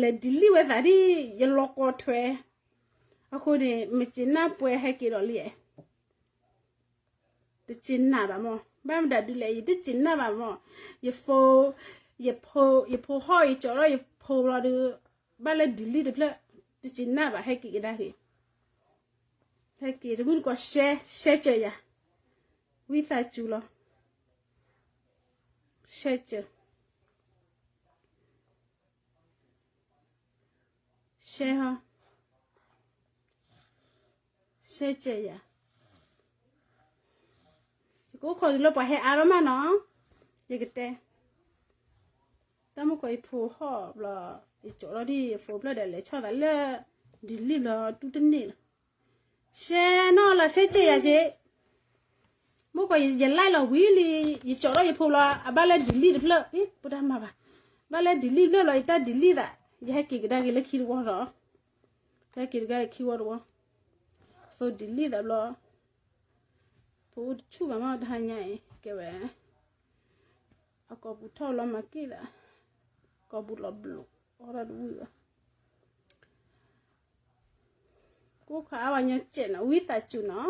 လဲၤ delete ဝဲသးဒ်ယလီၤကီထွဲ, အဃိန့ၣ် မ့ၢ်စံးနၢ်ပှဲၤဟဲက့ၤဒီးလံ, တစံးနၢ်ဘၣ်မၢ်, ဘၣ်မတၤဒုးလဲၣ် ယတစံးနၢ်ဘၣ်မၢ်, ယဖိ, ယဖိဟီၣ် ယကၠီးထီၣ်ယဖိဘျီဒီး, ဘၣ်လၢ delete တဖျၢၣ်, တစံးနၢ်ဘၣ် ဟဲက့ၤကဒါက့ၤ, ဟဲက့ၤ တမုၢ်တကိး share, share စၢၤယၤ, ဝံသးစူၤလီၤ, share စၢၤ share ဟီ, share စၢၤယၤ, ယကအိၣ်ခိးက့ၤလၢပှၤဟဲအါထီၣ်မးနီၤ, ယကတဲ, တၢ်မုၢ်ကီး ယဖိဟီၣ်ဘျီ, ယကၠီးထီၣ်ဒ်ယဖိဖျၢၣ်ဒီး လဲၤဆီၣ်သးလၢ delete ဘျီ တူၢ်တန့ၢ်လီၤ, share နီၤလီၤ share စၢၤယၤက့ၤ, မုၢ်ကီး ယ like လီၤဝံၤလံ, ယကၠီးထီၣ်ယဖိဘျီ အဘၣ်လၢ delete တဖျၢၣ်, အ့ ပတၢ်မၤဘၣ်, ဘၣ်လၢ delete တဖျၢၣ်ဘျီ ယတၢ် delete သး, ယဟဲက့ၤကဒါက့ၤလၢခံတဝီဒီး, ဟဲက့ၤကဒါက့ၤခံဝီတဝီ, ဖိ delete သးဘျီ, ဖိအိၣ်တဆူၣ်ဘၣ်မး တဟါညါအံၤ ကဲဝဲ, အကိာ်ပူၤထီၣ်လီၤမၤက့ၣ်သး, ကိာ်ပူၤလီၤဘျိး, အီၣ်တၢ်တဝံၣ်ဘၣ် ကိးခါအဝဲညီကဲးနီၤ ဝံသးစူၤနီၤ,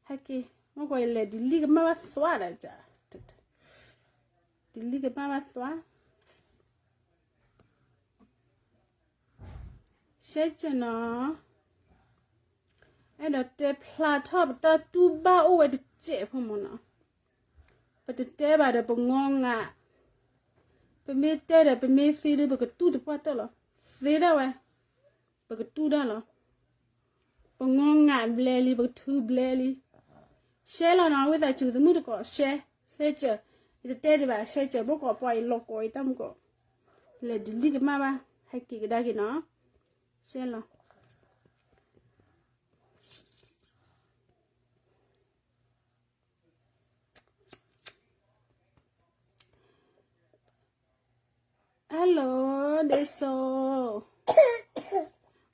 ဟဲက့ၤ မုၢ်ကီး ယလဲၤ delete ကမၣ်ဘၣ်သွါဒီး, delete ကမၣ်ဘၣ်သွါ, share စၢၤနီၤ, အဲၣ်ဒိးတဲဖျါထီၣ် ပတၢ်တူၢ်ဘၣ်အိၣ်ဝဲတစဲးဖိမၢ်နီၤ, ပတတဲဘၣ်ဒီးပငီငၤ, ပမ့ၢ်တဲဒီးပမ့ၢ်သ့ဒီး ပကတူၢ်တပှၢ်တၢၢ်လီၤ, သ့ဒၣ်ဝဲ, ပကတူၢ်ဒၣ်လီၤ, ပငီငၤဘျဲလံ ပကထုးဘျဲလံ, share လီၤနီၤ ဝံသးစူၤ တမုၢ်တကိး share, share စၢၤ, ယတတဲဒံးဘၣ် share စၢၤ မုၢ်ကီး ပှၤအံၤလီၤကိးအံၤ တၢ်မုၢ်ကီး, လဲၤ delete ကမၣ်ဘၣ် ဟဲက့ၤကဒါက့ၤနီၤ, share လီၤ Hello, ဒ့စိ,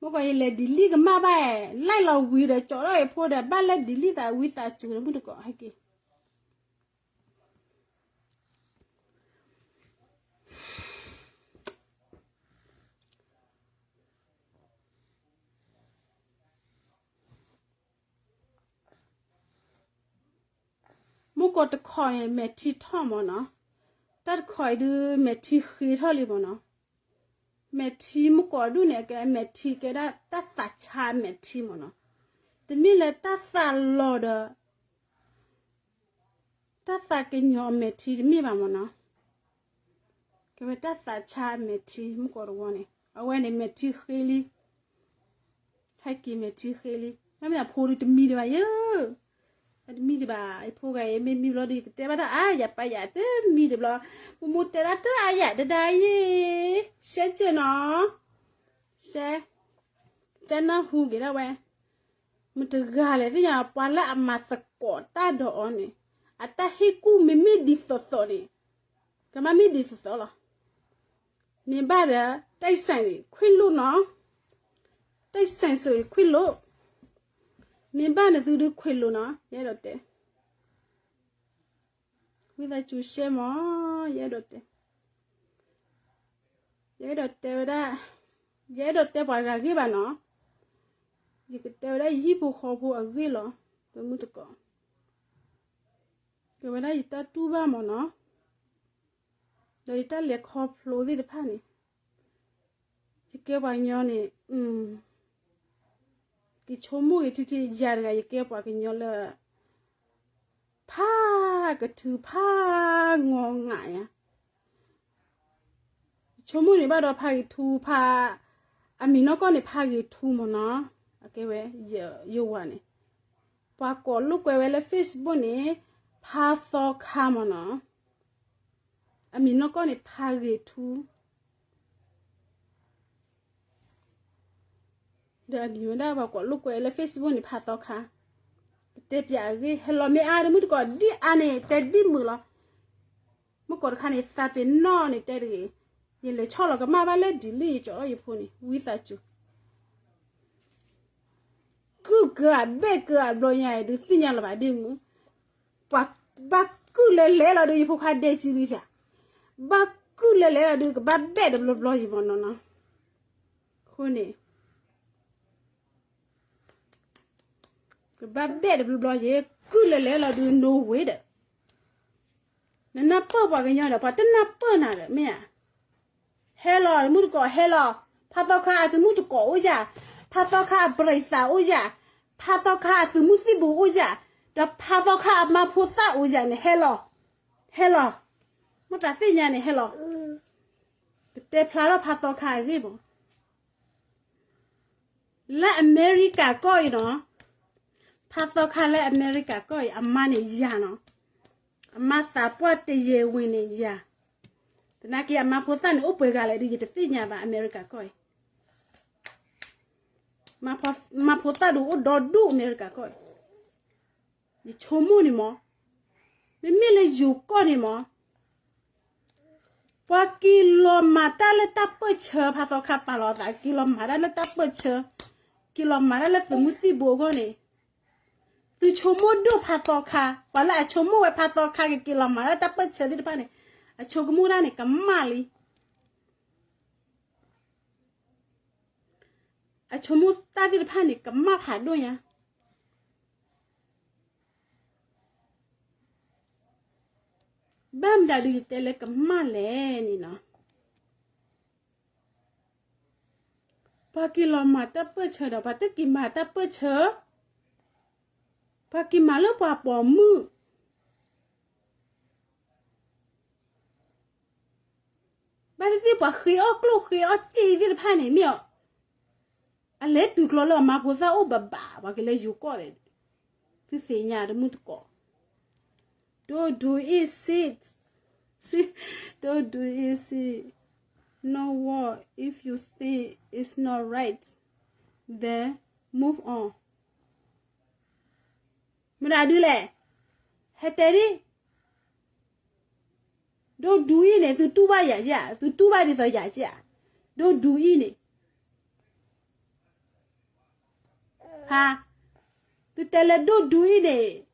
မုၢ်ကီး ယလဲၤ delete ကမၣ်ဘၣ်, like လီၤဝံၤဒီး ကၠီးထီၣ်ယဖိဒီး ဘၣ်လဲၤ delete သး ဝံသးစူၤ တမုၢ်တကိး ဟဲက့ၤ မုၢ်ကီးတခီန့ၣ် မဲာ်ထံထီၣ်မၢ်နီၤ, တၢ်တခီအံၤဒုး မဲာ်ထံဃ့ထီၣ်လံမၢ်နီၤ, မဲာ်ထံမုၢ်ကီးဒူၣ်န့ၣ် အကဲမဲာ်ထံ ကဲဒၣ်တၢ်သးဆါအမဲာ်ထံမၢ်နီၤ, တမ့ၢ်လၢတၢ်သးလီၤဒီး တၢ်သးကညီၤအမဲာ်ထံတမ့ၢ်ဘၣ်မၢ်နီၤ, ကဲဝဲတၢ်သးဆါအမဲာ်ထံ မုၢ်ကီးတဝီန့ၣ် အဝဲန့ၣ်မဲာ်ထံဃ့လံ ဟဲက့ၤမဲာ်ထံဃ့လံ, မ့မ့ၢ်အဖိဒုးတမံဒံးဘၣ်ယဲ, တမံဒံးဘၣ် ယဖိဂၤအံၤမ့ၢ်မံဘျီဒီး ယကတဲဘၣ်တၢ်အါယၤပာ်ယၤ တမံဒံးဘျီ, မူမူတဲဒၣ်တၢ်အါယၤဒဒါယဲ, share စၢၤနီၤ, share, ကနၢ်ဟူက့ၤဒၣ်ဝဲ, မတၤတဂၤလဲၣ်သ့ၣ်ညါ ပှၤလၢအမၤသကိးတၢ်ဒီးအီၤန့ၣ်, အတၢ်ဟ့ၣ်ကူၣ်မ့မ့ၢ်ဒ်သိးသိးန့ၣ်, ကမၣ်မ့ၢ်ဒ်သိးသိးလီၤ, မ့ၢ်ဘၣ်ဒီး တၢ်စဲးခွ့လိာ်နီၤ, တၢ်စဲးစ့းခွ့လိာ်, မ့ၢ်ဘၣ်နသုဒုးခွ့လိာ်နီၤ, ယအဲၣ်ဒိးတဲ ဝံသးစူၤ share မၢ်, ယအဲၣ်ဒိးတဲ, ယအဲၣ်ဒိးတဲဝဲဒၣ်, ယအဲၣ်ဒိးတဲပှၤဂၤဂ့ၢ်ဘၣ်နီၤ, ယကတဲဝဲဒၣ်ယဟံၣ်ဖိဃီဖိအဂ့ၢ်လီၤ, တမုၢ်တကိး, ကဲဝဲဒၣ်ယတၢ်တူၢ်ဘၣ်မၢ်နီၤ, ဒီးယတၢ်လဲၤခီဖျိသ့ၣ်တဖၣ်န့ၣ်, ယကဲပှၤကညီန့ၣ်, က့ၤဆိကမိၣ်ဂ့ၤထံထံ ယၤတဂၤ ယကဲပှၤကညီလၢ ဖးကထုးဖးငီၤငးယၤ, ယဆိကမိၣ်န့ၣ်ဘၣ်ဒီးဖးဂ့ၤထူဖး, အမံၤနီၢ်ကီၢ်န့ၣ် ဖးဂ့ၤထူမၢ်နီၤ, အကဲဝဲ ယဝၤန့ၣ်, ပှၤကိးလိာ်ကွဲဝဲလၢ Facebook န့ၣ် ဖးသီခါမၢ်နီၤ, အမံၤနီၢ်ကီၢ်န့ၣ် ဖးဂ့ၤထူ ဒီးအမံၤဝဲဒၣ်ပှၤကိးလိာ်ကွဲလၢ Facebook န့ၣ် ဖးသီခါ, ပတဲပၠးအဂ့ၢ် ဟဲလီၤမ့ၢ်အါ တမုၢ်တကိး ဒ်အါန့ၣ် တဲဒ်မုာ်လီၤ, မုၢ်ကီးတခါန့ၣ် သးပ့ၤနီၣ်န့ၣ်တဲတဂ့ၤ, ယလဲၤဆီၣ်လီၤကမၣ်ဘၣ်လၢ delete ယကၠီၤထီၣ်ယဖိန့ၣ် ဝံသးစူၤ ကုၢ်ကၤဘဲၣ်ကၤဘျီညါအံၤ ဒုးသ့ၣ်ညါလၢၤဘၣ်ဒ်မုၢ်, ပှၤဘၣ်ကုၢ်လဲၤလဲၤလီၤဒီး ယဖိခွါဒဲကံလံယၤ, ဘၣ် ကုၢ်လဲၤလဲၤလီၤဒုး ကဘၣ်ဘဲၣ်တဘျီဘျီယံၤမ့ၢ်နီၤနီၤ, အဃိန့ၣ် ကဘၣ်ဘဲၣ်တဘျီဘျီယံၤ ကုၢ်လဲၤလဲၤလီၤဒုး နိဝ့ဒီး နနၢ်ပၢၢ်ပှၤကညီဒီး ပှၤတနၢ်ပၢၢ်နၤဒီး မ့ၢ်ဧါ. ဟဲလီၤ တမုၢ်တကိး ဟဲလီၤ. ဖးသီခါအသုးမုၢ်တကိးအိၣ်ယၤ, ဖးသီခါအပြံသးအိၣ်ယၤ, ဖးသီခါအသုးမုၢ်သံၣ်ဘိအိၣ်ယၤ, ဒီးဖးသီခါအမါဖိသၣ်အိၣ်ယၤန့ၣ် ဟဲလီၤ, ဟဲလီၤ. မ့ၢ်သးသ့ၣ်ညါန့ၣ် ဟဲလီၤ. ကတဲဖျါထီၣ်ဖးသီခါအဂ့ၢ်မး လၢအမဲရကၤကီၢ်အံၤနီၤ, ဖးသီခါလၢအမဲရကၤကီၢ်အံၤ အမါန့ၣ်ယၤနီၤ, အမါသးပှၢ်တယဲၢ်ဝ့ၤန့ၣ်ယၤ, သနာ်က့အမါဖိသၣ်န့ၣ်အိၣ်ပှဲၤဂၤလဲၣ်ဒီး ယတသ့ၣ်ညါဘၣ် အမဲရကၤကီၢ်အံၤ, မါဖိသၣ်ဒုးအိၣ်ဒီဒူၣ်အမဲရကၤကီၢ်အံၤ, ယဆိကမိၣ်န့ၣ်မး, မ့မ့ၢ်လၢယိၤကီၢ်န့ၣ်မး ပှၤက့ၤလီၤမၤတၢ်လၢတၢ်ပၢၢ်ဆၢ ဖးသီခါပာ်လီၤအသး က့ၤလီၤမၤတၢ်လၢတၢ်ပၢၢ်ဆၢ, က့ၤလီၤမၤတၢ်လၢသုးမုၢ်သံၣ်ဘိအဂီၢ်န့ၣ်, သုဆိကမိၣ်ဒိၣ်ဖးသီခါ, ပှၤလၢအဆိကမိၣ်ဝဲဖးသီခါကက့ၤလီၤမၤတၢ်တၢ်ပၢၢ်ဆၢသ့ၣ်တဖၣ်န့ၣ်, အဆိကမိၣ်တၢ်န့ၣ် ကမၣ်လံ အဆိကမိၣ်တၢ်သ့ၣ်တဖၣ်န့ၣ် ကမၣ်ဖးဒိၣ်ညါ, ဘၣ်မတၤဒုးယတဲလၢကမၣ်လဲၣ်န့ၣ်နီၤ, ပှၤက့ၤလီၤမၤတၢ်ပၢၢ်ဆၢဒီး ပှၤတက့ၤမၤတၢ်ပၢၢ်ဆၢ, ပှၤက့ၤမၤလၢပှၤပိာ်မုၣ် ဘၣ်သ့ၣ်သ့ၣ်ပှၤဃ့အီၣ်ကျိၣ်ဃ့အီၣ်စ့သ့ၣ်တဖၣ်န့ၣ် မ့ၢ်အီၤ, အလဲၤတုၤကျီလၢအမါဖိသၣ်အိၣ်ဘၣ်ဘၣ် ပှၤက့ၤလၢယိၤကီၢ်ဒီး, သုသ့ၣ်ညါတမုၢ်တကိး, don't do it, sis, don't do it, sis, no war, if you think it's not right, then move on. မတၤဒုလဲၣ်, ဟဲတဲဒ် don't do it န့ၣ် သုတူၢ်ဘၣ်ယၤဧါ, သုတူၢ်ဘၣ်ဒ်သိးယၤဧါ, don't do it န့ၣ်, ဟါ, သုတဲလၢ don't do it န့ၣ်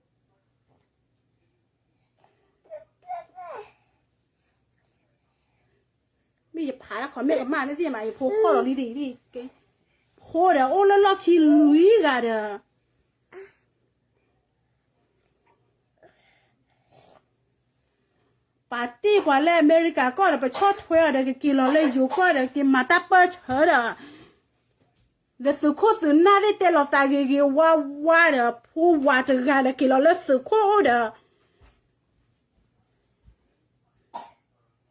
မ့ၢ်ယဖးတၢ်ခီမ့ၢ်ကမၣ်န့ၣ်သ့ၣ်မး ယဖိဃီၣ်လီၤလံဒ်အံၤ, ဖိဒီးအိၣ်လၢလီၢ်ခံလွံၢ်ဂၤဒီး ပာ်တ့ၢ်ပှၤလၢအမဲရကၤကီၢ်ဒီး ပဆီၣ်ထွဲအီၤဒီး ကက့ၤလီၤလၢယိၤကီၢ်ဒီး က့ၤမၤတၢ်ပၢၢ်ဆၢဒီး ဒီးသုးခိၣ်သုးနၢ်သ့ၣ်တဲလီၤသးဂ့ၤဂ့ၤဝါဝါဒီး ဖိဝၤတဂၤဒီးက့ၤလီၤလၢသုးခိၣ်အိၣ်ဒီး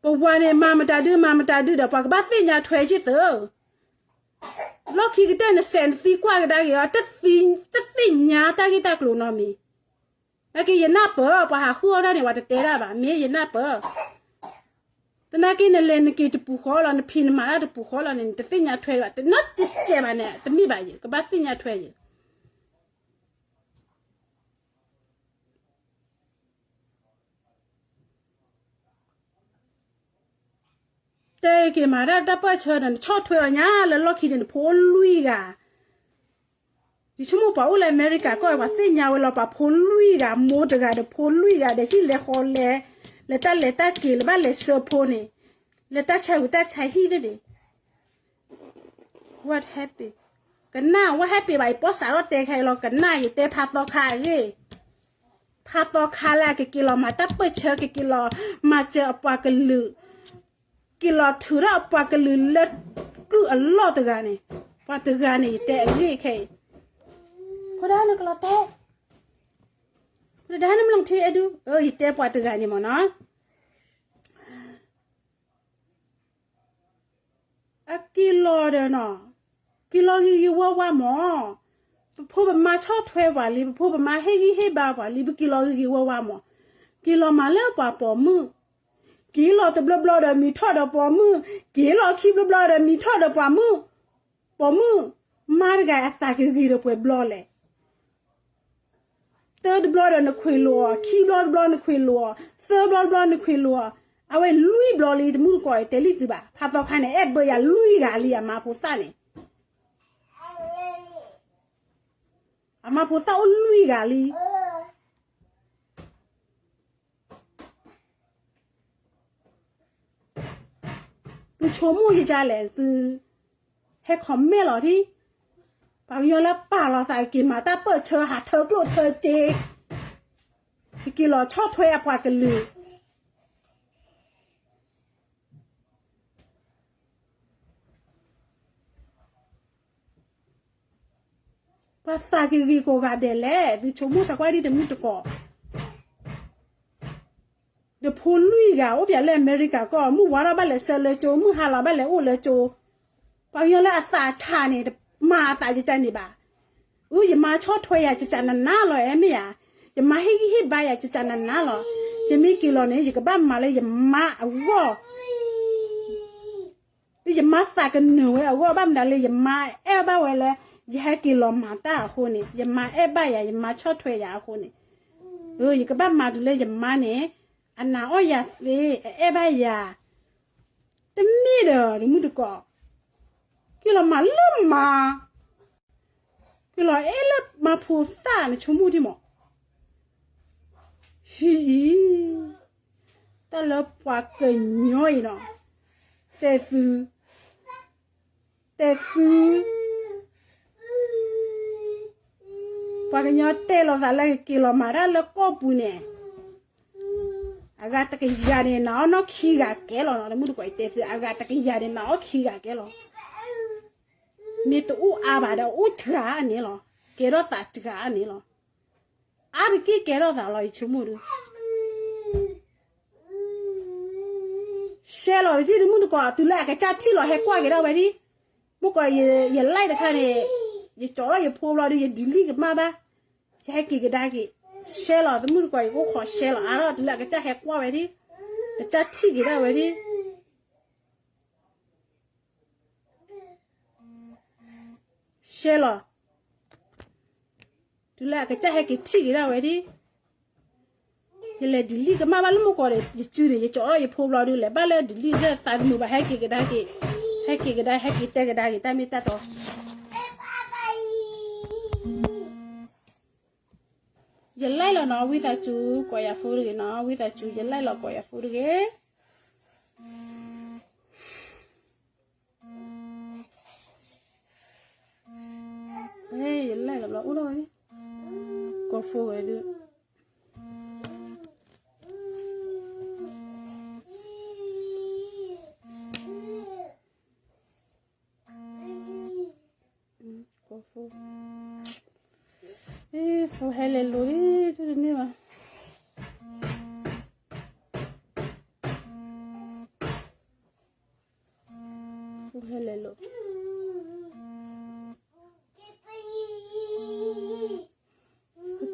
ပဝၤန့ၣ် မၤမတၤဒု မၤမတၤဒုဒီး ပှၤကဘၣ်သ့ၣ်ညါထွဲက့ၤသု, လီၢ်ခံကတၢၢ်နစဲးနသံကွၢ်ကဒါက့ၤအီၤ, တသ့ၣ်ညါတၢ်ဂ့ၢ်တၢ်ကျိၤနီတမံၤ, သနာ်က့ယနၢ်ပၢၢ် ပှၤဟးဃုအီၣ်တၢ်န့ၣ် ပှၤတတဲတၢ်ဘၣ်, မ့ၢ်ယနၢ်ပၢၢ်, သနာ်က့နလဲၤနက့ၤတပူၤဃီလီၤ, နဖံးနမၤတၢ်တပူၤဃီလီၤန့ၣ် နတသ့ၣ်ညါထွဲဘၣ်, တနီၢ်တစဲးဘၣ်န့ၣ် တမ့ၢ်ဘၣ်ယဲ, ကဘၣ်သ့ၣ်ညါထွဲယဲ တဲက့ၤမၤတၢ်တၢ်ပၢၢ်ဆၢဒီး နဆီၣ်ထွဲအီၤညါလၢလီၢ်ခံန့ၣ် နဖိအိၣ်လွံၢ်ဂၤ, ယဆိကမိၣ်ပှၤအိၣ်လၢအမဲရကၤကီၢ် ပှၤသ့ၣ်ညါဝဲလီၤ ပှၤဖိလွံၢ်ဂၤ, မိၢ်တဂၤဒီးဖိလွံၢ်ဂၤဒီး ဟံၣ်လဲၤဃီလဲၤ, လဲၤတၢ်လဲၤတၢ်က့ၤ လဲၤဘၣ်လဲၤဆှၢဖိန့ၣ်, လဲၤတၢ်ဆါဝံၤတၢ်ဆါဟံၣ်န့ၣ်န့ၣ် What happened? ကနၣ် what happened ဘၣ်, ယပီၢ်စးထီၣ်တဲခဲအံၤလီၤ, ကနၣ် ယတဲဖးသီခါအဂ့ၢ်, ဖးသီခါလၢအကက့ၤလီၤမၤတၢ်ပၢၢ်ဆၢ, ကက့ၤလီၤမၤစၢၤအပှၤကလုာ်, က့ၤလီၤထုးထီၣ်အပှၤကလုာ်လၢကုၢ်အလီၢ်တဂၤန့ၣ်, ပှၤတဂၤန့ၣ် ယတဲအဂ့ၢ်ခဲအံၤ, ဖိဒါနကလီၤတဲ, ဖိဒါနမ့ၢ်လီၤထံအဲဒူ, ယတဲပှၤတဂၤန့ၣ်မ့ၢ်နီၤ အက့ၤလီၤဒီးနီၤ, က့ၤလီၤဂ့ၤဂ့ၤဝါဝါမး, ပဖိပမါဆီၣ်ထွဲပှၤလံ, ပဖိပမါဟ့ၣ်ဂံၢ်ဟ့ၣ်ဘါပှၤလံ, ပက့ၤလီၤဂ့ၤဂ့ၤဝါဝါမး, က့ၤလီၤမၤလၢပှၤပိာ်မုၣ်, က့ၤလီၤတဘျီဘျီဒီးမံၤထီၣ်ဒီးပိာ်မုၣ်, က့ၤလီၤခံဘျီဘျီဒီးမံၤထီၣ်ဒီးပိာ်မုၣ်, ပိာ်မုၣ်, မါတဂၤအသးကဂ့ၤဒီးပှဲၤဘျီလဲၣ် တၢတဘျီဒီးနခွ့းလိာ်အီၤ, ခံဘျီတဘျီနခွ့းလိာ်အီၤ, သၢဘျီတဘျီနခွ့းလိာ်အီၤ, အဝဲလွံၢ်ဘျီလံ တမုၢ်တကိးအံၤ တဲလံသုဘၣ်, ဖးသီခါန့ၣ် အဲၣ်ဘၢယၤလွံၢ်ဂၤလံ အမါဖိသၣ်န့ၣ်, အမါဖိသၣ်အိၣ်လွံၢ်ဂၤလံ တၢ် သုဆိကမိၣ်ယၤလဲၣ်, သုဟဲ comment လီၤဒံး. ပှၤကညီလၢပာ်လီၤသးက့ၤမၤတၢ်ပၢၢ်ဆၢ ဟးထၢကျိၣ်ထၢစ့, ကက့ၤလီၤဆီၣ်ထွဲအပှၤကလုာ် ပှၤသးကဂ့ၤကိးဂၤဒဲးလဲၣ်, သုဆိကမိၣ်သးကွၢ်ဒံးတမုၢ်တကိး. ဒီးဖိလွံၢ်ဂၤအိၣ်ပၠးလၢအမဲရကၤကီၢ်, မုၢ်ဝါထီၣ်ဘၣ်လဲၤဆှၢလၢကၠိ, မုၢ်ဟါလီၤဘၣ်လဲၤအိၣ်လၢကၠိ. ပှၤကညီလၢအသးဆးန့ၣ် တမၤအသးကကန့ၣ်ဘၣ်. အၢ ယမါဆီၣ်ထွဲယၤကကနၤနၤလီၤ အဲၣ်မ့ၢ်ဧါ, ယမါဟ့ၣ်ဂံၢ်ဟ့ၣ်ဘါယၤကကနၤနၤလီၤ. ယမ့ၢ်က့ၤလီၤန့ၣ် ယကဘၣ်မၤလၢယမါအဂီၢ် လၢယမါသးကနၢၤဝဲအဂီၢ်, ဘၣ်မနုၤလၢယမါအဲၣ်ဘၣ်ဝဲလၢ ယဟဲက့ၤလီၤမၤတၢ်အဃိန့ၣ်, ယမါအဲၣ်ဘၣ်ယၤ, ယမါဆီၣ်ထွဲယၤအဃိန့ၣ်, ယကဘၣ်မၤတုၤလၢယမါန့ၣ် အနာ်အီၣ်ယၤသ့, အအဲၣ်ဘၣ်ယၤ, တမ့ၢ်ဒီးတမုၢ်တကိး, က့ၤလီၤမၤလၢမါ, က့ၤလီၤအဲၣ်လၢမါဖိသၣ် နဆိကမိၣ်ဒံးမး. ဟံၣ်အံၤ, တၢ်လၢပှၤကညီအံၤနီၤ, တဲသု, တဲသု, ပှၤကညီတဲလိာ်သးလၢကက့ၤလီၤမၤတၢ်လၢကီၢ်ပူၤန့ၣ်, အဂၤတကယၤန့ၣ် နာ်အီၣ်နီၢ်ခံဂၤကဲလီၤနီၤ, တမုၢ်တကိးအံၤတဲသု, အဂၤတကယၤန့ၣ် နာ်အီၣ်ခံဂၤကဲလီၤ. မ့ၢ်တအိၣ်အါဘၣ်ဒီး အိၣ်တဂၤန့ၣ်လီၤ, ကဲထီၣ်သးတဂၤန့ၣ်လီၤ. အါတက့ၢ်ကဲထီၣ်သးလီၤ ယဆိကမိၣ်ဒုး ရှဲလီၤတက့ၢ် တမုၢ်တကိး, တုၤလၢအကစၢ်ထံၣ်လီၤ ဟဲကွၢ်က့ၤဒၣ်ဝဲဒၣ်. မုၢ်ကီး ယ live တခါန့ၣ်, ယကၠီထီၣ်ယဖိဘျီဒုး ယ delete ကမၣ်ဘၣ်, ယဟဲက့ၤကဒါက့ၤ. ရှဲလီၤ တမုၢ်တကိး, ယကအိၣ်ခိးရှဲလီၤအါထီၣ် တုၤလၢအကစၢ်ဟဲကွၢ်ဝဲဒၣ်, ကစၢ်ထံၣ်က့ၤဒၣ်ဝဲဒၣ်. ရှဲလီၤ, တုၤလၢအကစၢ်ဟဲက့ၤထံၣ်က့ၤဒၣ်ဝဲဒၣ်. ယလဲၤ delete ကမၣ်ဘၣ်လၢမုၢ်ကီးဒီး ယစုန့ၣ် ယကၠီထီၣ်ယဖိဘျီဒုး လဲၤဘၣ်လၢ delete လၢသးတမုာ်ဘၣ် ဟဲက့ၤကဒါက့ၤ, ဟဲက့ၤကဒါ ဟဲက့ၤတဲကဒါက့ၤ တၢ်မ့ၢ်တၢ်တီ. ယ live လီၤနီၤ, ဝံသးစူၤ ကိးယၤ phone တဂ့ၤနီၤ, ဝံသးစူၤ ယ live လီၤ ကိးယၤ phone တဂ့ၤ. ယ live လီၤဘျီ အိၣ်ထီၣ်ဝဲ, ကိး phone ဝဲဒုး. ကိး phone, phone ဟဲလဲၤလိၤလံ တန့ၢ်ဘၣ်. ဟဲလဲၤလိၤ,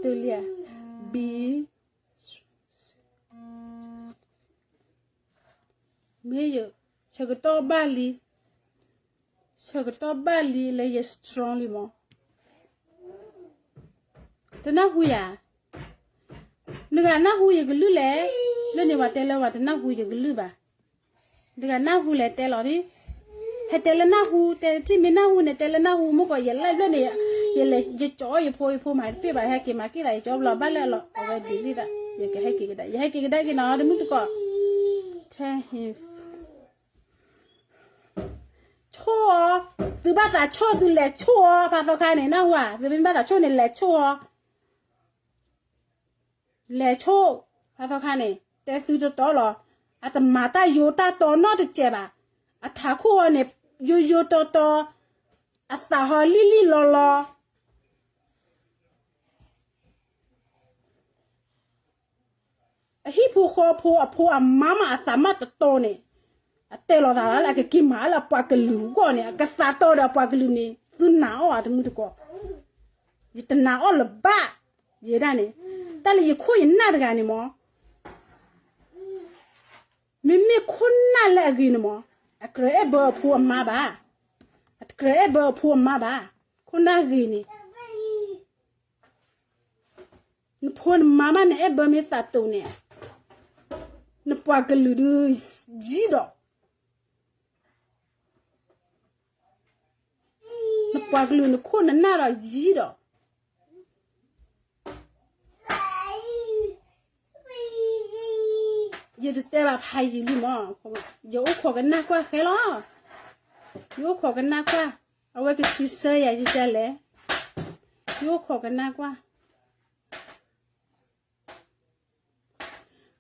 တုၤလံဧါ, ဘံ မ့ၢ်ယ ဆၢကတီၢ်ဘၣ်လံ, ဆၢကတီၢ်ဘၣ်လံလၢယ strong လံမး. တနၢ်ဟူယၤ, နဂၤနၢ်ဟူယကလုၢ်လဲၣ်, လၢန့ၣ်ပှၤတဲလၢပှၤတနၢ်ဟူယကလုၢ်ဘၣ်. နဂၤနၢ်ဟူလဲၣ်တဲလီၤဒ်, ဟဲတဲလၢနၢ်ဟူ, တဲထံၣ်မ့ၢ်နၢ်ဟူန့ၣ် တဲလၢနၢ်ဟူ, မုၢ်ကီး ယ live ဖျၢၣ်န့ၣ်, ယလဲၤ ယကၠီယဖိ ယဖိမၤတပ့ၢ်ဘၣ် ဟဲက့ၤမၤက့ၤသး ယကၠီဘျီဘၣ်လၢအလီၤ အဝဲ delete သး, ယကဟဲက့ၤကဒါ, ယဟဲက့ၤကဒါက့ၤနီၤ တမုၢ်တကိး. တဟ့ၣ် ဆိၣ်အီၤ, သုဘၣ်သးဆိၣ် သုလဲၤဆိၣ်အီၤ ဖးသီခါန့ၣ် နၢ်ဟူဧါ, သုမ့ၢ်ဘၣ်သးဆိၣ်န့ၣ် လဲၤဆိၣ်အီၤ, လဲၤဆိၣ်, ဖးသီခါန့ၣ် တဲသုတတီလီၤ, အတမၤတၢ်ယိတၢ်တီနီတစဲးဘၣ်, အထးခိၣ်အီၤန့ၣ် ယိယိတီတီ, အသးဟီလံၣ်လံၣ်လီလီ အဟံၣ်ဖိဃီဖိအဖိအမါမး အသးမးတတီန့ၣ်, အတဲလီၤသးလၢအကက့ၤမၤလၢအပှၤကလုာ်အဂီၢ်န့ၣ် အကသးတီဒီးအပှၤကလုာ်န့ၣ် သုနာ်အီၤဧါ တမုၢ်တကိး, ယတနာ်အီၤလၢၤဘၣ်, ယဲဒၣ်န့ၣ်, တၢ်လၢယခိၣ်ယနၢ်တဂၤန့ၣ်မး, မ့မ့ၢ်ခိၣ်နၢ်လၢအဂ့ၤန့ၣ်မး, အကြၢးအဲၣ်ဘၢအဖိအမါဘၣ်, အတကြၢးအဲၣ်ဘၢအဖိအမါဘၣ်, ခိၣ်နၢ်ဂ့ၤန့ၣ် နဖိနမါမး နအဲၣ်ဘၢမ့ၢ်သးတိာ်န့ၣ်, နပှၤကလုာ်ဒုးယံၤဒီး, နပှၤကလုာ်နခိၣ်နနၢ်ဒီးယံၤဒီး, ယ ယတတဲဘၣ်ဖးယံာ်လံမၢ်, ယအိၣ်ခိးကနၣ်ကွၢ်ဃဲလီၤ, ယအိၣ်ခိးကနၣ်ကွၢ်, အဝဲကစံးဆၢယၤယကလဲၣ်, ယအိၣ်ခိးကနၣ်ကွၢ်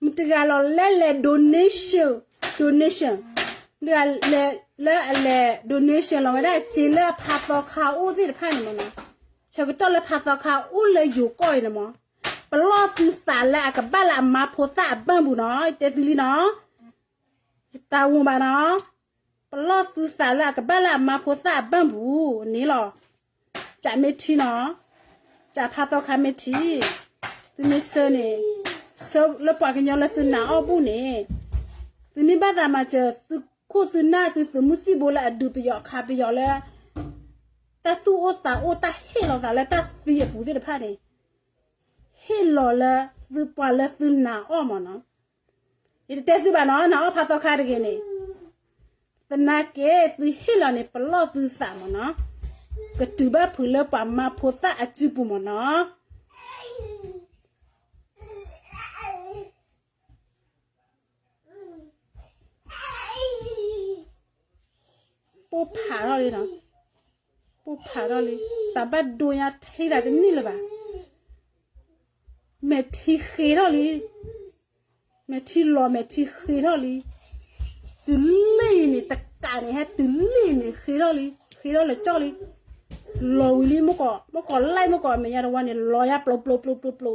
မတၤတဂၤလီၤလၢလဲၤ donation, donation, တဂၤလၢအလဲၤ donation လီၤဝဲဒၣ်စ့လၢအဖးသီခါအိၣ်သ့ၣ်တဖၣ်န့ၣ်မၢ်နီၤ, ဆၢကတီၢ်လၢဖးသီခါအိၣ်လၢယိၤကီၢ်အံၤန့ၣ်မၢ်, ပလီၢ်သုသးလၢအကဘၣ်လၢအမါဖိသၣ်အဘၣ်ပူၤနီၤ, ယတဲသုလံနီၤ, ယတၢ်ဝံၤဘၣ်နီၤ, ပလီၢ်သုသးလၢအကဘၣ်လၢအမါဖိသၣ်အဘၣ်ပူၤန့ၣ်လီၤ. ကမ့ၢ်ထံနီၤ, ကဖးသီခါမ့ၢ်ထံ, သုမ့ၢ်ဆၢန့ၣ်, ဆၢလၢပှၤကညီလၢသုနာ်အီၤဘူၣ်န့ၣ်, သုမ့ၢ်ဘၣ်သးမၤစၢၤ သုခိၣ်သုနၢ် သုသုးမုၢ်သံၣ်ဘိလၢအဒုးပယီၤခးပယီၤလၢ တၢ်သူၣ်အိၣ်သးအိၣ် တၢ်ဟ့ၣ်လီၤသးလၢတၢ်သံအပူၤသ့ၣ်တဖၣ်န့ၣ်, ဟ့ၣ်လီၤလၢသုပှၤလၢသုနာ်အီၤမၢ်နီၤ. ယတတဲသုဘၣ်နီၤ, နာ်အီၤဖးသီခါတဂ့ၤန့ၣ်, သနာ်က့သုဟ့ၣ်လီၤန့ၣ် ပလီၢ်သုသးမၢ်နီၤ, ကတုၤဘၣ်ဖုးလၢပှၤမါဖိသၣ်အစုပူၤမၢ်နီၤ. ပိၢ်ဖးထီၣ်လံနီၤ, ပိၢ်ဖးထီၣ်လံ, သးဘၣ်ဒိညါထံသးတန့ၢ်လၢၤဘၣ်, မဲာ်ထံဃ့ထီၣ်လံ, မဲာ်ထံလီၤ မဲာ်ထံဃ့ထီၣ်လံ, တုၤလံန့ၣ် တကးန့ၣ် ဟဲတုၤလံန့ၣ် ဃ့ထီၣ်လံ, ဃ့ထီၣ်လၢကၠီလံ, လီၤဝံၤလံ, မ့ၢ်ကိး မ့ၢ်ကိးလၢ်မ့ၢ်ကိးမဲာ်ညါတဝီန့ၣ် လီၤယါပျိပျိပျိပျိပျိ,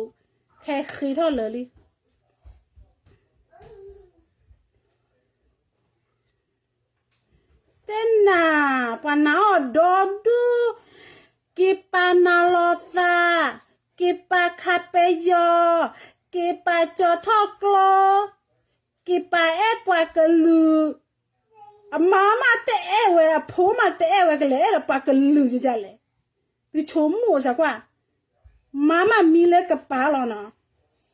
ဟဲဃ့ထီၣ်လၢာ်လံ. တဲနၤ, ပှၤနာ်အီၤဒီဒူၣ်, က့ၤပာ်နၤလီၤသး, က့ၤပာ်ခးပဲယီၤ, က့ၤပာ်ကၠီၤထီၣ်ကျိ, က့ၤပာ်အဲၣ်ပှၤကလုာ်, အမါမးတအဲၣ်ဝဲ, အဖိမးတအဲၣ်ဝဲ, ကလဲၤအဲၣ်ဒီးပှၤကလုာ်ဒ်လဲၣ်. သုဆိကမိၣ်စၢ်ကွၢ်, မါမးမံလၢကပၤလီၤနီၤ,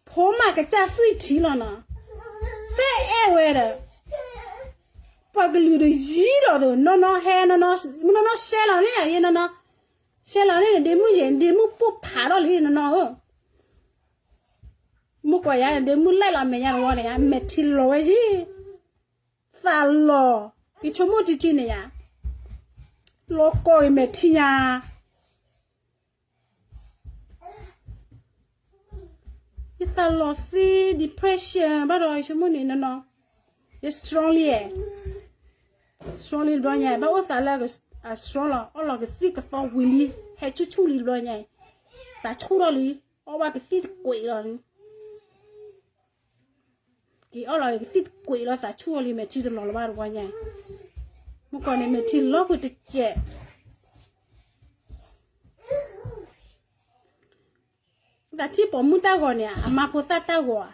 ဖိမးကစၢ်သွံၣ်ထံလီၤနီၤ, တအဲၣ်ဝဲဒီး ပှၤကလုာ်ဒီးယံၤဒီးသိး နီၢ်နီၢ်ဟဲနီၢ်နီၢ်, နီၢ်နီၢ်ရှဲလီၤန့ၣ်ယၤ, နီၢ်နီၢ်ရှဲလီၤန့ၣ် နဒ့မုၣ်ယဲၢ် နဒ့မုၣ်ပိၢ်ဖးထီၣ်လံ နီၢ်နီၢ်ဧၢ. မ့ၢ်ကိးယၤ နဒ့မုၣ်လဲၣ်လီၤမဲာ်ညါတဝီန့ၣ်ယါ, မဲာ်ထံလီၤဝဲယံၤ, သးလီၤ, ကဆိကမိၣ်တံၢ်တံၢ်န့ၣ်ယါ, လီၤကီၢ်အံၤမဲာ်ထံညါ ယသးလီၤသံ depression ဘၣ်ဒီး ယဆိကမိၣ်န့ၣ်နီၤနီၤ, ယ strongly ဧါ, strongly တဘျီညါ ဘၣ်အိၣ်သးလၢအ strong လီၤ, အီၣ်လီၤကသံၣ်ကသီဝံၤလံ, ဟဲဆူၣ်ဆူၣ်လံတဘျီညါ, သးဆူၣ်ထီၣ်လံ, အီၣ်ဘၣ်ကသံၣ်တကွံာ်လီၤလံ. က့ၤအီၣ်လီၤကသံၣ်တကွံာ်လီၤ သးဆူၣ်အီၤလံ မဲာ်ထံတလီၤလၢၤဘၣ်တဘျီညါ, မုၢ်ကီၢ်န့ၣ် မဲာ်ထံလီၤကွံာ်တစဲး သးထံၣ်ပိာ်မုၣ်တၢ်ဂီၤန့ၣ် အမါဖိသၣ်တၢ်ဂီၤ,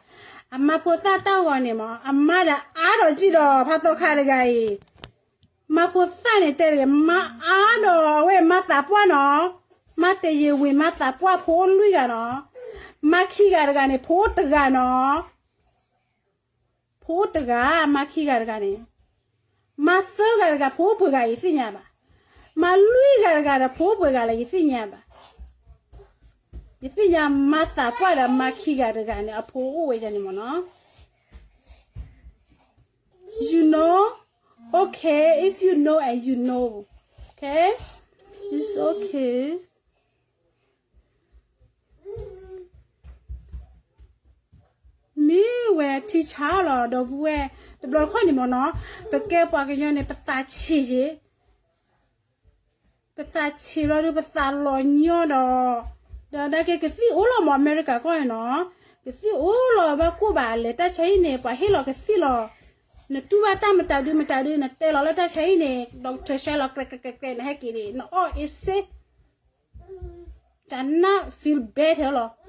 အမါဖိသၣ်တၢ်ဂီၤန့ၣ်မး အမါဒီးအါဒီးကံၣ်ဒီး ဖးသီခါတဂၤအံၤ, မါဖိသၣ်န့ၣ်တဲတဂ့ၤ, မါအါဒီးအဝဲမါသးပှၢ်နီၤ, မါတယံာ်ဝံၤမါသးပှၢ်ဖိအိၣ်လွံၢ်ဂၤနီၤ, မါခံဂၤတဂၤန့ၣ် ဖိအိၣ်တဂၤနီၤ ဖိအိၣ်တဂၤ, မါခံဂၤတဂၤန့ၣ်, မါသၢဂၤတဂၤ ဖိအိၣ်ပှဲၤဂၤ ယသ့ၣ်ညါဘၣ်, မါလွံၢ်ဂၤတဂၤဒီး ဖိအိၣ်ပှဲၤဂၤလၢယသ့ၣ်ညါဘၣ်, ယသ့ၣ်ညါမါသးပှၢ်ဒီးမါခံဂၤတဂၤန့ၣ် အဖိအိၣ်ဝဲဒၣ်န့ၣ်မးနီၤ. You know, okay, if you know and you know, okay, it's okay. မ့ၢ်ဝဲထံဆါ လီၤ ဒီပုၢ်ဝဲၢ်, တဘျီတခီၣ်န့ၣ်မးနီၤ, ပကဲပှၤကညီန့ၣ် ပသးဆံးယ့ၣ်, ပသးဆံးလီၤဒီး ပသးလီၤညီဒီး, ဒီးနာ်က့ ကသံၣ်အိၣ်လီၤမး အမဲရကၤကီၢ်န့ၣ်နီၤ, ကသံၣ်အိၣ်လီၤ ဘၣ်ကိၣ်ဘၣ်လဲၤ တၢ်ဆါဟံၣ်န့ၣ် ပှၤဟ့ၣ်လီၤကသံၣ်လီၤ, နတူၢ်ဘၣ်တၢ်မတၤဒုမတၤဒု နတဲလီၤလၢတၢ်ဆါဟံၣ်န့ၣ် doctor ဆါလီၤ ကြဲးကြဲးကြဲးကြဲး နဟဲက့ၤန့ၣ် နအီၣ်အ့စ့ တၢ်နၢ် feel better လီၤ,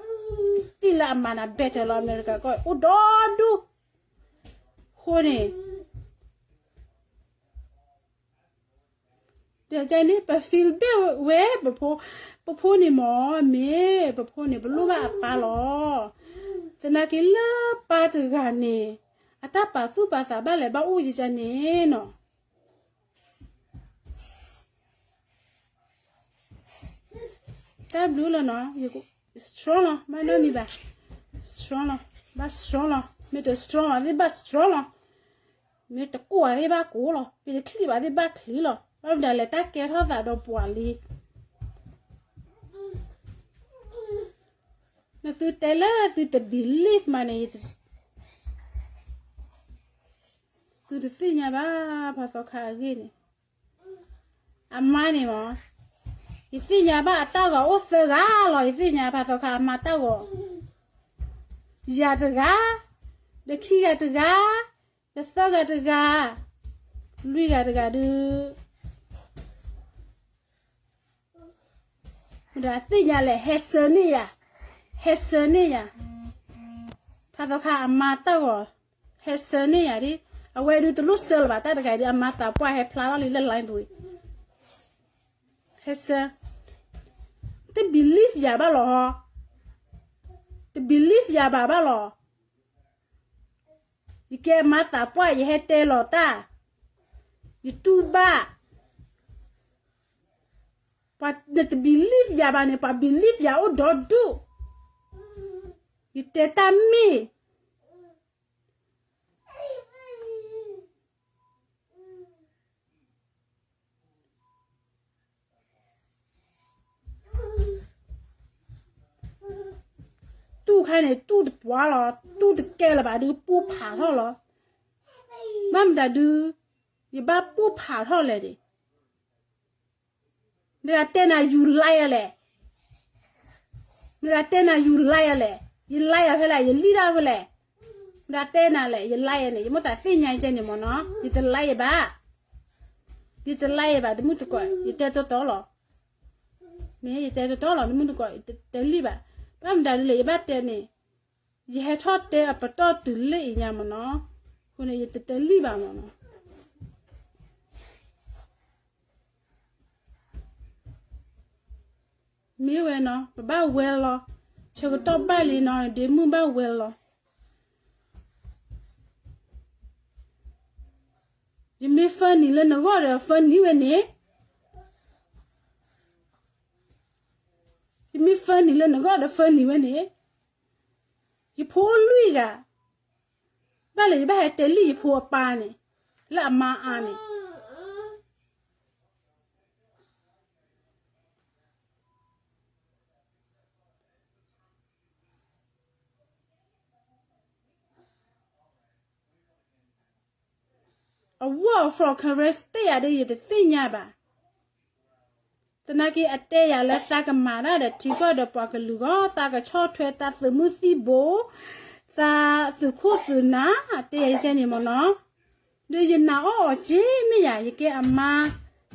သံၣ်လၢအမၤနၤ better လီၤ အမဲရကၤကီၢ် အိၣ်ဒီဒူၣ်, အဃိန့ၣ် ဒီးကဲန့ၣ် ပ feel bad ဝဲ ပဖိ, ပဖိန့ၣ်မး မ့ၢ်ပဖိန့ၣ် ပလိၣ်ဘၣ်အပၢ်လီၤ, သနာ်က့လၢပၢ်တဂၤန့ၣ် အတၢ်ပာ်သူၣ်ပာ်သးဘၣ်လဲၣ် ဘၣ်အိၣ်ယကန့ၣ်နီၤ တၢ်ဘျုးလီၤနီၤ, strong လီၤ, ဘၣ်နီတမံၤဘၣ်, strong လီၤ, ဘၣ် strong လီၤ. မ့ၢ်တ strong ဘၣ်သ့ၣ်ဘၣ် strong လီၤ. မ့ၢ်တကိၢ်ဘၣ်သ့ၣ်ဘၣ်ကိၢ်လီၤ. မ့ၢ်တချံၣ်ဘၣ်သ့ၣ်ဘၣ်ချံၣ်လီၤ. ဘၣ်မနုၤလဲၣ် တၢ်ကဲထီၣ်သးဒီးပှၤလံ. နသုတဲလၢသုတ believe မးန့ၣ် သုတသ့ၣ်ညါဘၣ် ဖါသီခါအဂ့ၢ်န့ၣ် အမါန့ၣ်မး, ယသ့ၣ်ညါဘၣ်အတၢ်ဂီၤအိၣ်သၢဂၤလီၤ. ယသ့ၣ်ညါဖါသီခါအမါတၢ်ဂီၤ, ယၤတဂၤ, ဒီးခံဂၤတဂၤ, ဒီးသၢဂၤတဂၤ, လွံၢ်ဂၤတဂၤဒုး မ့ၢ်ဒီးအသ့ၣ်ညါလဲၣ်, ဟဲဆၢန့ၢ်ယၤ, ဟဲဆၢန့ၢ်ယၤ, ဖါသီခါအမါတၢ်ဂီၤ, ဟဲဆၢန့ၢ်ယၤဒ်, အဝဲဒုးတလိၣ်ဆၢလၢၤဘၣ် တၢ်တဂၤဒုး အမါသးပှၢ်ဟဲဖျါထီၣ်လံလၢ line ပူၤ, ဟဲဆၢ, တ believe ယၤဘၣ်လီၤ, တ believe ယၤဘၣ်ဘၣ်လီၤ. ယကဲအမါသးပှၢ် ယဟဲတဲလီၤတၢ်, ယတူၢ်ဘၣ်, ပှၤနတ believe ယၤဘၣ်န့ၣ် ပှၤ believe ယၤအိၣ်ဒီဒူၣ်, ယတဲတၢ်မ့ၢ် တူၢ်ခါန့ၣ် တူၢ်တပှၢ်လီၤ, တူၢ်တကဲလၢၤဘၣ်ဒုး ပိၢ်ဖးထီၣ်လီၤ. ဘၣ်မတၤဒုး ယဘၣ်ပိၢ်ဖးထီၣ်လဲၣ်န့ၣ်, မတၤတဲနၤ ယ lie လဲၣ်, မတၤတဲနၤ ယ lie လဲၣ်, ယ lie ဖဲလဲၣ်, ယလံၣ်တၢ်ဖဲလဲၣ်, မတၤတဲနၤလဲၣ် ယ lie န့ၣ်, ယမိၣ်သးသ့ၣ်ညါကဲန့ၣ်မ့ၢ်နီၤ, ယတ lie ဘၣ်, ယတ lie ဘၣ် တမုၢ်တကိး, ယတဲတီတီလီၤ, မ့ၢ်ယတဲတီတီလီၤ တမုၢ်တကိး ယတတဲလံၣ်ဘၣ်, ဘၣ်မတၤဒုးလဲၣ် ယဘၣ်တဲန့ၣ်, ယဟဲထီၣ်တဲအပတီၢ်တုၤလၢအံၤညါမ့ၢ်နီၤ, အဃိန့ၣ် ယတတဲလံၣ်ဘၣ်မ့ၢ်နီၤ. မ့ၢ်ဝဲနီၤ ပဘၣ်ဝဲလီၤ, ဆၢကတီၢ်ဘၣ်လံနီၤ ဒ့မုၣ်ဘၣ်ဝဲလီၤ. ယမ့ၢ် funny လၢနဂီၢ်ဒီး funny ဝဲန့ၣ်, ယမ့ၢ် funny လၢနဂီၢ်ဒီး funny ဝဲန့ၣ်, ယဖိလွံၢ်ဂၤ, ဘၣ်လဲၣ် ယဘၣ်ဟဲတဲလံၣ်ယဖိအပၢ်န့ၣ်, လၢအမါအါန့ၣ် အဝဲ from Congress တဲယၤဒီး ယတသ့ၣ်ညါဘၣ်. သနာ်က့ အတဲယၤလၢသးကမၤတၢ်ဒီးထံကီၢ်ဒီးပှၤကလုာ်ဂီၢ်, သးကဆီၣ်ထွဲသးသုးမုၢ်သံၣ်ဘိ, သးသုးခိၣ်သုးနၢ်, တဲယၤကဲန့ၣ်မ့ၢ်နီၤ. ဒီးယနာ်အီၣ်အီၤက့မ့ၢ်ယၤ, ယကဲအမါ,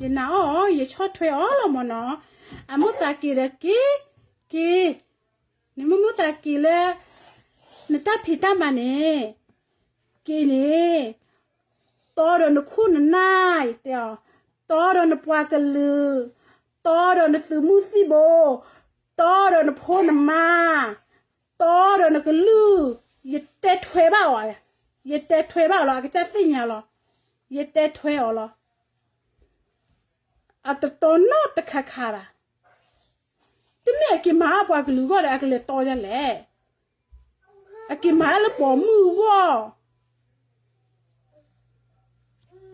ယနာ်အီၣ်အီၤ, ယဆီၣ်ထွဲအီၤလီၤမ့ၢ်နီၤ. အမိၣ်သးက့ၤဒီးက့ၤ, က့ၤ, နမ့ၢ်မိၣ်သးက့ၤလၢ နတၢ်ဖံးတၢ်မၤန့ၣ်, က့ၤန့ၣ်, တီဒီးနခိၣ်နနၢ်, ယတဲအီၤ, တီဒီးနပှၤကလုာ်, တီဒီးနသုးမုၢ်သံၣ်ဘိ, တီဒီးနဖိနမါ, တီဒီးနကလုၢ်, ယတဲထွဲဘၣ်အီၤ, ယတဲထွဲဘၣ်အီၤလီၤ, အကစၢ်သ့ၣ်ညါလီၤ, ယတဲထွဲအီၤလီၤ. အတတီနီတခါခါဘၣ်. တမ့ၢ်အက့ၤမၤအပှၤကလုာ်ဂီၢ်ဒီး အကလဲၤတီယၤလဲၣ်. အက့ၤမၤလၢပိာ်မုၣ်ဂီၢ်.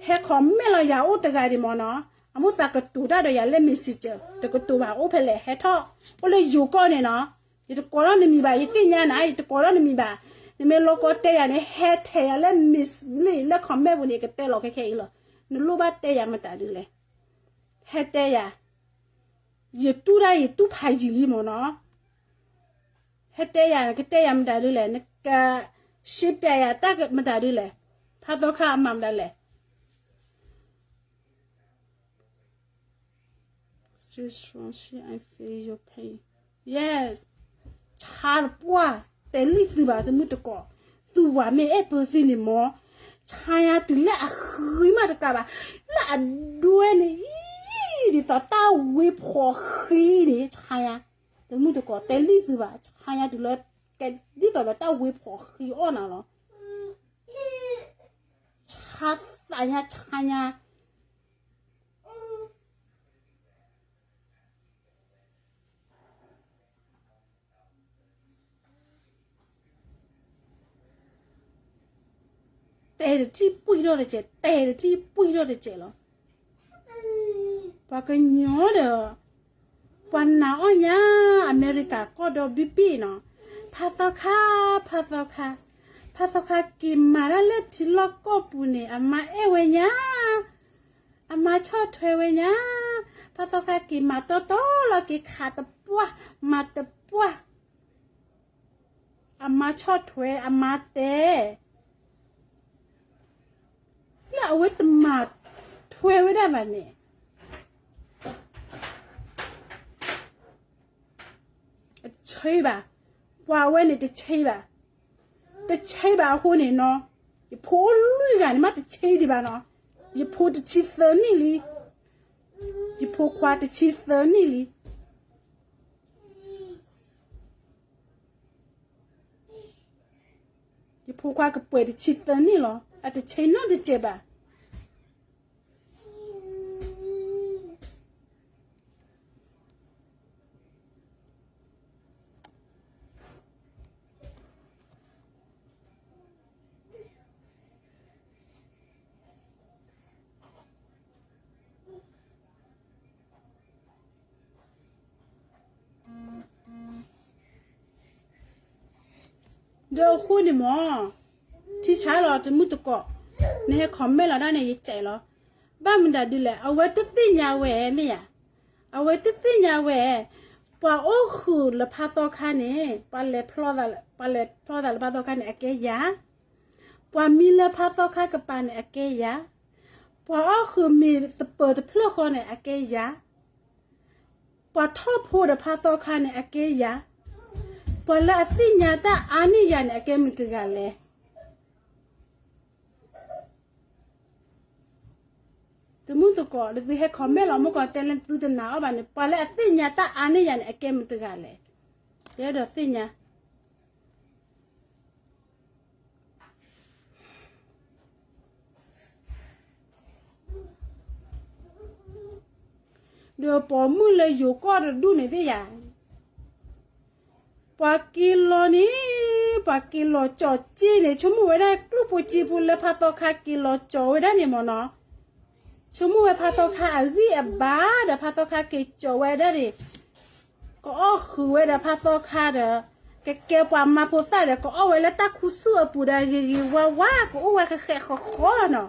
ဟဲ comment လီၤ ယၤအိၣ်တဂၤဒံးမ့ၢ်နီၤ, အမိၣ်သးကတိၤတၢ်ဒီးယၤလၢ messenger, တကတိၤဘၣ်အိၣ်ဖဲလဲၣ် ဟဲထီၣ်, အိၣ်လၢယိၤကီၢ်န့ၣ်နီၤ, ယတကိးထီၣ်နမံၤဘၣ်, ယသ့ၣ်ညါနၤ, ယတကိးထီၣ်နမံၤဘၣ်, နမ့ၢ်လိၣ်ကီတဲယၤန့ၣ် ဟဲထဲယၤလၢ miss လၢ comment ပူၤန့ၣ် ယကတဲလီၤခဲခဲအံၤလီၤ, နလိၣ်ဘၣ်တဲယၤမတၤဒုလဲၣ်, ဟဲတဲယၤ ယတူၢ်တၢ်ယတူၢ်ဖးယံာ်လံမ့ၢ်နီၤ, ဟဲတဲယၤ နကတဲယၤမတၤဒုလဲၣ်, နက ရှင်းပြယၤတၢ်မတၤဒုလဲၣ်, ဖါသီခါအမၤမတၤလဲၣ်. Yes, ဆါတပှၢ်, တဲလံသုဘၣ်တမုၢ်တကိး, သုဝၤမ့ၢ်အဲၣ်ပၢသုန့ၣ်မ့ၢ်, ဆါယၤတုၤလၢအဃံမးတကးဘၣ်, လၢအဒွဲန့ၣ်အံၤ, ဒ်သိးတၢ်ဝ့ဖှီၣ်ဃံန့ၣ်, ဆါယၤ, တမုၢ်တကိးတဲလံသုဘၣ်, ဆါယၤတုၤလၢ, ကဲဒ်သိးဒီးတၢ်ဝ့ဖှီၣ်ဃံအီၣ်နၤလီၤ. ဆါသးညါ ဆါညါ တ တဲတထံၣ်ပှံၢ်ထီၣ်တစဲး, တဲတထံၣ်ပှံၢ်ထီၣ်တစဲးလီၤ. ပှၤကညီဒီး ပှၤနာ်အီၣ်ညါ အမဲရကၤကီၢ်ဒီဘံၣ်ဘံၣ်နီၤ, ဖါသီခါ, ဖါသီခါ, ဖါသီခါက့ၤမၤတၢ်လၢထံလီၢ်ကီၢ်ပူၤန့ၣ် အမါအဲၣ်ဝဲညါ, အမါဆီၣ်ထွဲဝဲညါ, ဖါသီခါက့ၤမၤတီတီလီၤ က့ၤခးတပှၢ်, မၤတပှၢ် အမါဆီၣ်ထွဲ အမါတဲ လၢအဝဲတမၤထွဲဝဲဒၣ်ဘၣ်န့ၣ်, တဆံးဘၣ်, ပှၤဝဲန့ၣ်တဆံးဘၣ်, တဆံးဘၣ်အဃိန့ၣ်နီၤ, ယဖိအိၣ်လွံၢ်ဂၤန့ၣ် မ့ၢ်တဆံးဒံးဘၣ်နီၤ, ယဖိတဆံသၢနံၣ်လံ, ယဖိခွါတဆံသၢနံၣ်လံ. ယဖိခွါကပှဲၤတဆံသၢနံၣ်လီၤ, အတဆံးနီတစဲးဘၣ်. ဒီးအဃိန့ၣ်မ့ၢ် ထံဆါလီၤ တမုၢ်တကိး, နဟဲ comment လီၤဒၣ်န့ၣ် ယစဲးလီၤ. ဘၣ်မနုၤဒုလဲၣ်, အဝဲတသ့ၣ်ညါဝဲမ့ၢ်ဧါ, အဝဲတသ့ၣ်ညါဝဲ, ပှၤအိၣ်ဃုာ်လၢဖါသီခါန့ၣ် ပှၤလဲၤဖျီသးလၢဖါသီခါန့ၣ် အကဲယၤ, ပှၤမံလၢဖါသီခါကပၤန့ၣ် အကဲယၤ, ပှၤအီၣ်ဃုာ်မ့ၤသပၢၤတဖျၢၣ်ဃီန့ၣ် အကဲယၤ, ပှၤထီၣ်ဖိဒီးဖါသီခါန့ၣ် အကဲယၤ, ပှၤလၢအသ့ၣ်ညါတၢ်အါန့ၢ်ယၤန့ၣ် အကဲမတၤတဂၤလဲၣ်. တမုၢ်တကိး ဒီးသုဟဲ comment လီၤ မုၢ်ကီးတဲလၢသုတနာ်အီၤဘၣ်န့ၣ် ပှၤလၢအသ့ၣ်ညါတၢ်အါန့ၢ်ယၤန့ၣ် အကဲမတၤတဂၤလဲၣ်. ယအဲၣ်ဒိးသ့ၣ်ညါ ဒီးပိာ်မုၣ်လၢယိၤကီၢ်တဒူၣ်န့ၣ်သ့ၣ်ယၤ, ပှၤက့ၤလီၤန့ၣ်, ပှၤက့ၤလီၤကၠီၤက့န့ၣ် ဆိကမိၣ်ဝဲဒၣ်ကျိၣ်ဖိစ့ဖိလၢဖါသီခါက့ၤလီၤကၠီၤဝဲဒၣ်န့ၣ်မ့ၢ်နီၤ, ဆိကမိၣ်ဝဲဖါသီခါအဂံၢ်အဘါဒီး ဖါသီခါက့ၤကၠီၤဝဲဒၣ်န့ၣ်, ကအီၣ်ဃုာ်ဝဲဒီးဖါသီခါဒီး ကကဲပှၤမၤဖိသၣ်ဒီး ကအိၣ်ဝဲလၢတၢ်ခူသူၣ်အပူၤဒီး ဂ့ၤဂ့ၤဝါဝါ ကအိၣ်ဝဲဃဲဃဲဃီဃီနီၤ.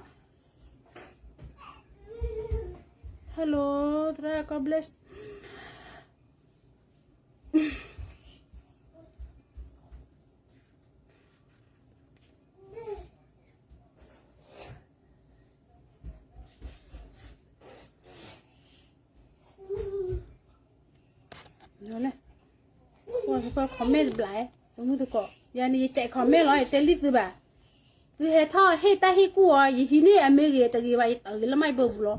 Hello သရၣ် God bless. လဲၣ်, ကွၢ် comment တဘျီ, တမုၢ်တကိး, ယၤန့ၣ် ယစဲး comment လီၤ ယတဲလံသုဘၣ်. သုဟဲထီၣ်ဟ့ၣ်တၢ်ဟ့ၣ်ကူၣ်အီၤ ယဟံးန့ၢ်အမ့ၢ်ဂ့ၤတဂ့ၤဘၣ် ယတၢ်ဂ့ၤလၢမးယဘၢပူၤလီၤ.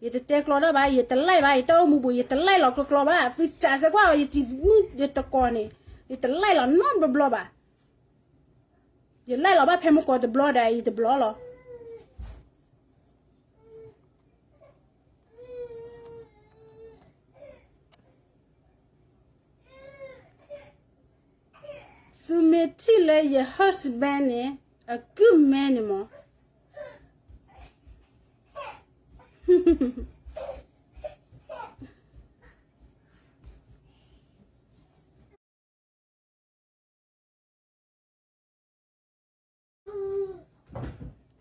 ယတတဲကျီဒၣ်ဘၣ်, ယတ like ဘၣ်, ယတၢ်အိၣ်မူပူၤ ယတ like လီၤကျီကျီဘၣ်. သုစးစဲကွၢ်အီၤ ယတံၤမုၣ်ယတကိးန့ၣ် ယတ like လီၤနီတဘျီဘၣ်. ယ like လီၤဘၣ်ဖဲမုၢ်ကီးတဘျီဒီး ယတဘျီလီၤ. သုမ့ၢ်ထံၣ်လၢယ husband န့ၣ် အကုၢ်မဲန့ၣ်မး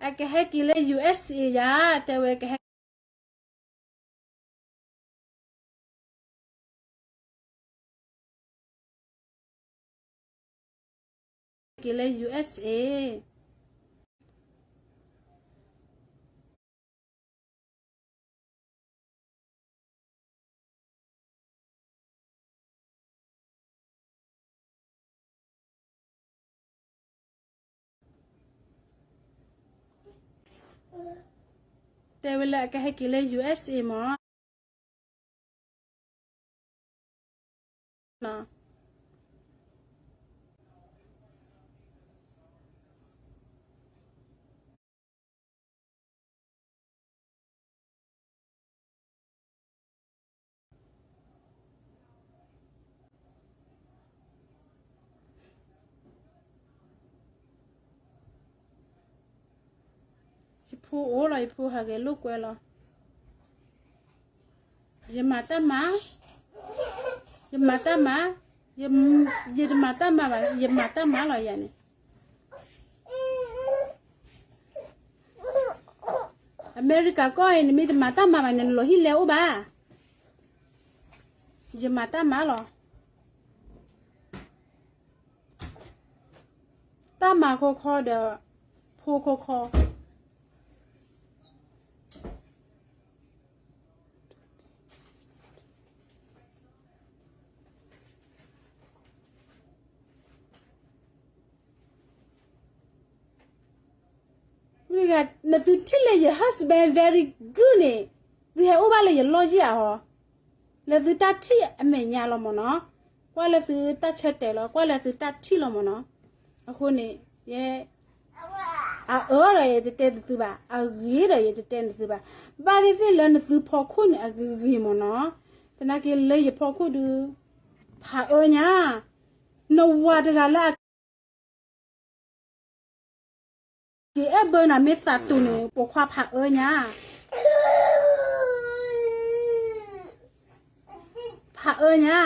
အကဟဲက့ၤလၢ USA ယၤ တဲဝဲကဟဲ က့ၤလၢ USA တဲဝဲလၢအကဟဲက့ၤလၢ USA မး နီၤ. ယဖိအိၣ်လီၤ, ယဖိဟးဂဲၤလိာ်ကွဲလီၤ. ယမၤတၢ်မၤ, ယမၤတၢ်မၤ, ယ, ယတမၤတၢ်မၤဘၣ်, ယမၤတၢ်မၤလီၤယၤန့ၣ်. အမဲရကၤကီၢ်အံၤ နမ့ၢ်တမၤတၢ်မၤဘၣ်န့ၣ် နလီၤဟံၣ်လဲၤအိၣ်ဘၣ်. ယမၤတၢ်မၤလီၤ. တၢ်မၤခီခီဒီး ဖိခီခီ. နသုထံၣ်လၢယ husband very good န့ၣ်, သုဟဲအိၣ်ဘၣ်လၢယလီၢ်ယံၣ်ဧါဟီ, လၢသုတၢ်ထံၣ်အမဲာ်ညါလီၤမ့ၢ်နီၤ, ကွၢ်လၢသုတၢ်ဆၢတဲာ်လီၤ, ကွၢ်လၢသုတၢ်ထံၣ်လီၤမ့ၢ်နီၤ. အဃိန့ၣ် ယဲ အအၢဒီးယတတဲနသုဘၣ်, အဂ့ၤဒီးယတတဲနသုဘၣ်. ဘၣ်သ့ၣ်သ့ၣ်လၢနသုဖီခိၣ်န့ၣ်အဂ့ၤဂ့ၤမ့ၢ်နီၤ. သနာ်က့လၢယဖီခိၣ်ဒုး ဖးအၢညါ, နဝၤတဂၤလၢအ က့ၤအဲၣ်ဘၢနၤမ့ၢ်သးတူာ်န့ၣ် ပိာ်ခွါဖးအၢညါ, ဖးအၢညါ.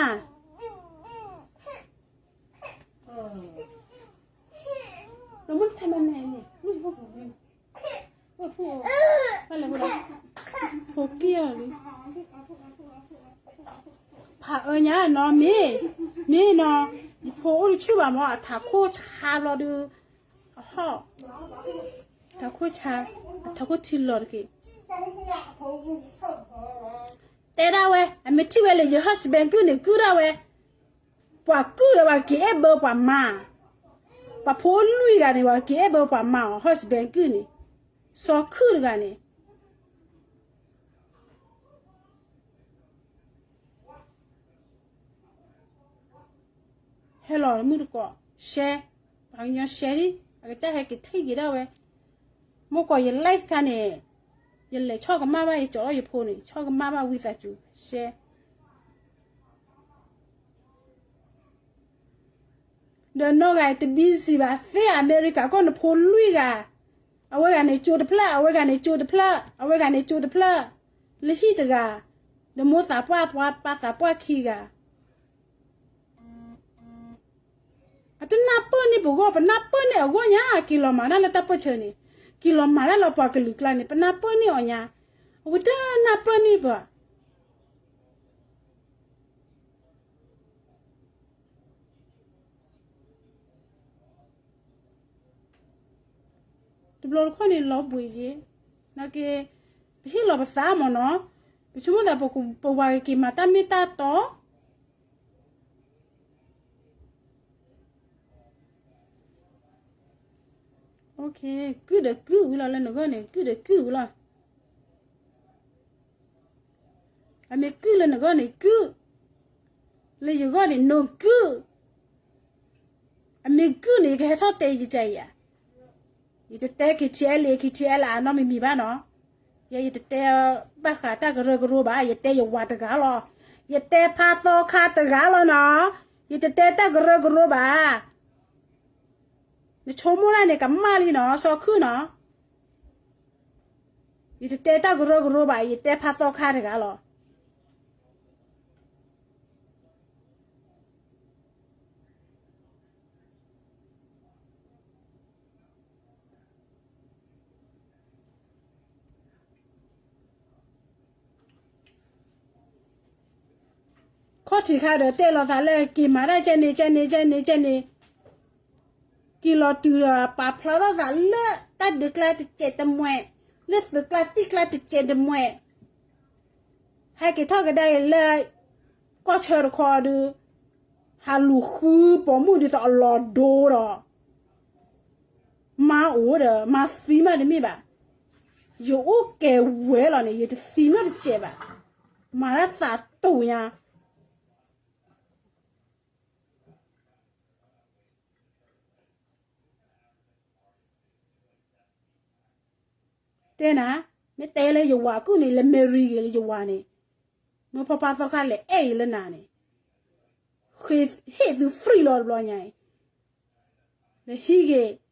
ဖးအၢညါနီၤ, မ့ၢ်, မ့ၢ်နီၤ, ယဖိအိၣ်တဆူၣ်ဘၣ်မ့ၢ် အထးခိၣ်ဆါဘျီဒုး, အဟီၣ်, ထးခိၣ်ဆါ, အထးခိၣ်ထံလီၤတက့ၢ်. တဲဒၣ်ဝဲ အမ့ၢ်ထံၣ်ဝဲလၢယ husband ကုၢ်န့ၣ် ကုၢ်ဒၣ်ဝဲ, ပှၤကုၢ်ဒီးပှၤက့ၤအဲၣ်ဘၢပှၤမါ, ပှၤဖိလွံၢ်ဂၤန့ၣ် ပှၤက့ၤအဲၣ်ဘၢပှၤမါအီၤ husband ကုၢ်န့ၣ်, စီၤခုၣ်တဂၤန့ၣ် ဟဲလီၤမုၢ်တကိး, share, ပှၤကညီ share ဒံး, အကစၢ်ဟဲက့ၤထံၣ်က့ၤဒၣ်ဝဲ, မ့ၢ်ကီးယ live ခါန့ၣ်, ယလဲၤဆီၣ်ကမၣ်ဘၣ် ယကၠီၤလီၤယဖိန့ၣ် ဆီၣ်ကမၣ်ဘၣ်ဝံသးစူၤ share. ဒီးနီၢ်ဂၤတ busy ဘၣ်သ့ၣ် အမဲရကၤကီၢ်နဖိလွံၢ်ဂၤ, အဝဲဂၤန့ၣ် ကၠိတဖျၢၣ်, အဝဲဂၤန့ၣ် ကၠိတဖျၢၣ်, အဝဲဂၤန့ၣ် ကၠိတဖျၢၣ်, လၢဟံၣ်တဂၤ, ဒီးမိၢ်သးပှၢ်ပှၤပၢ်သးပှၢ်ခံဂၤ အတနၢ်ပၢၢ်န့ၢ်ပဂီၢ်, ပနၢ်ပၢၢ်န့ၢ်အဂီၢ်ညါ, က့ၤလီၤမၤတၢ်လၢတၢ်ပၢၢ်ဆၢန့ၣ်, က့ၤလီၤမၤတၢ်လၢပှၤကလုာ်ကျါန့ၣ် ပနၢ်ပၢၢ်န့ၢ်အီၤညါ, အဝဲတနၢ်ပၢၢ်န့ၢ်ပှၤ တဘျီတခီၣ်န့ၣ် လီၤဘှံးယ့, နာ်က့, ပဟ့ၣ်လီၤပသးမ့ၢ်နီၤ, ပဆိကမိၣ်သး ပဝၤက့ၤမၤတၢ်မ့ၢ်တၢ်တီ, ကုၢ်ဒီးကုၢ်ဝံၤလီၤ လၢနဂီၢ်န့ၣ် ကုၢ်ဒီးကုၢ်ဝံၤလီၤ. အမ့ၢ်ကုၢ်လၢနဂီၢ်န့ၣ်ကုၢ်, လၢယဂီၢ်န့ၣ် no ကုၢ်, အမ့ၢ်ကုၢ်န့ၣ် ယကဟဲထီၣ်တဲယကဲအံၤဧါ, ယတတဲ KTLA KTLR နီတမံၤမံၤဘၣ်နီၤ, ယဲယတတဲဘၣ်ဃးတၢ်ကရၢကရိဘၣ်, ယတဲယဝၤတဂၤလီၤ, ယတဲဖါသီခါတဂၤလီၤနီၤ, ယတတဲတၢ်ကရၢကရိဘၣ်. နဆိကမိၣ်ဒၣ်န့ၣ် ကမၣ်လံနီၤ စီၤခုၣ်နီၤ, ယတတဲတၢ်ကရၢကရိဘၣ်, ယတဲဖါသီခါတဂၤလီၤ. ခီၣ်ထံးခါဒီးတဲလီၤသးလၢ က့ၤမၤတၢ်ကဲန့ၣ် ကဲန့ၣ် ကဲန့ၣ် ကဲန့ၣ်, က့ၤလီၤတုၤဒီး ပာ်ဖျါထီၣ်သးလၢတၢ်ဒုးကျါတစဲးတမှဲး, လၢသုးကျါသံၣ်ကျါတစဲးတမှဲး, ဟဲက့ၤထီၣ်ကဒါအံၤလၢ ကီၢ်ဆၢတခီဒီး ဟးလူၤဃုပိာ်မုၣ်ဒ်သိးအလီၤဒိဒီး မါအိၣ်ဒီး မါသံမးတမ့ၢ်ဘၣ်, ယအိၣ်ကဲဝဲလီၤန့ၣ် ယတသံနီတစဲးဘၣ်, မၤတၢ်သးတိၢ်ညါ တဲနၤ, မ့ၢ်တဲလၢယဝၤကုၢ်န့ၣ် လဲၤ marry ဂ့ၤလၢယဝၤန့ၣ်, မ့ၢ်ဖီဖါသီခါလဲၤအဲၣ်အံၤလၢနၤန့ၣ်, ဟ့ၣ်သု free လီၤတဘျီညါအံၤ, လဲၤဟံးဂ့ၤ,